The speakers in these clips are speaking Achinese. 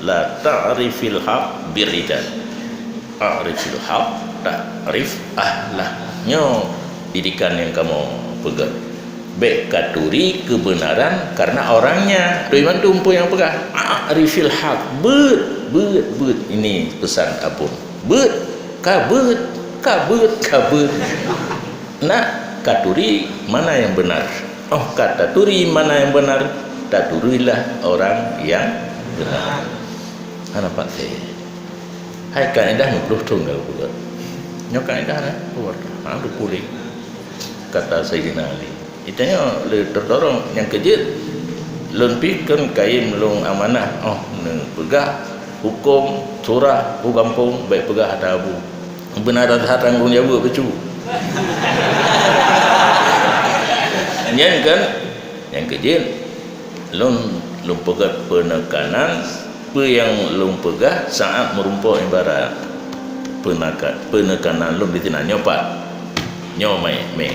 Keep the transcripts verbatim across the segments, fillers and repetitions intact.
La ta'rifil haq birridha. A'rifil haq, ta'rif ahlah. Nyoe didikan nyang kamoe peugah. Bèk katuri keubeunaran karena orangnya. Tui bantu peue nyang peugah. A'rifil haq. Beuet, beuet, beuet. Ini pesan Abon. Beuet, ka beuet, ka beuet, ka beuet. Nak katuri mana yang benar. Oh, ka taturi mana yang benar, taturilah orang yang benar. Hana patéh. Hai kaidah meuploh thon ka geupeugah. Nyoe kaidah na, buat. Ha, beupulih. Kata Sayyidina Ali. Itanyoe le terdorong nyang keujeuet. Lôn pih kon kayém lôn amanah, oh, neupeugah huköm surah u gampông, bèk peugah ata abu. Beuna that tanggong jaweueb bacut. Nyan kan? Nyang keujeuet, lôn, lôn peugah peunekanan, peue nyang lôn peugah saát meurumpok ibarat peunekan-, peunekanan lôn di sinan. Nyoe pat? Nyoe mè, mè.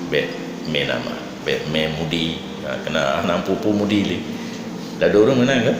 Bèk mè nama. Bèk mè mudi. Ha, keunan hana peue-peue mudi lé. Ladôm ureueng meunan kan?